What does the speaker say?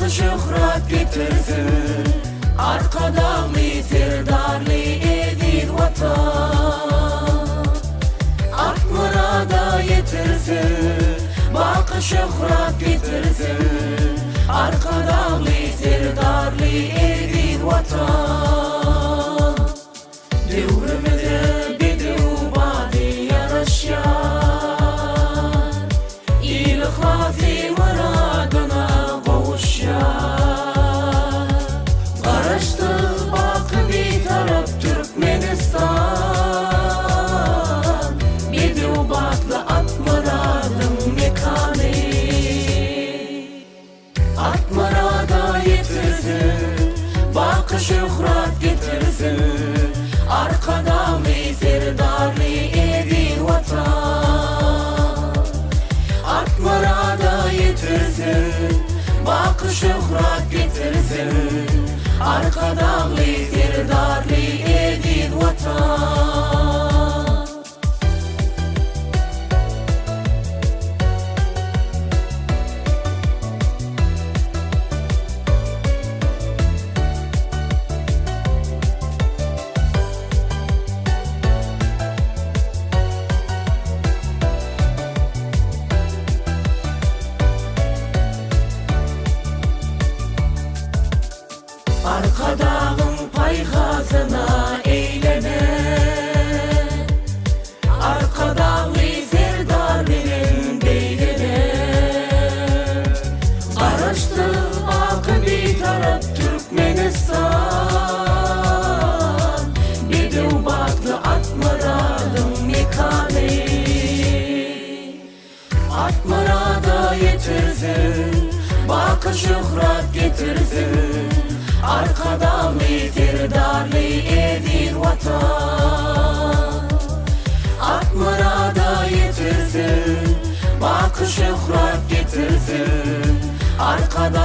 Baky şöhrat getirsin Arkadagly Serdarly eziz Watan. At myrada ýetirsin, Baky şöhrat getirsin Arkadagly Serdarly eziz Watan. Döwrümize bedew bady ýaraşýar, Il yhlasy myradyna gowuşýar. Garaşsyz, baky Bitarap Türkmenistan, Bedew batly at myradyň mekany. At myrada ýetirsin, baky şöhrat getirsin, Arkadagly Serdarly eziz Watan. At myrada ýetirsin, baky şöhrat getirsin, Arkadagly Serdarly eziz Watan. Arkadagyň paýhasyna eýlenen, Arkadagly Serdar bilen beýgelen. Garaşsyz, baky Bitarap Türkmenistan, Bedew batly at myradyň mekany. At myrada ýetirsin, baky şöhrat getirsin, Arkadagly Serdarly eziz Watan. At myrada ýetirsin, baky şöhrat getirsin, Arkadagly.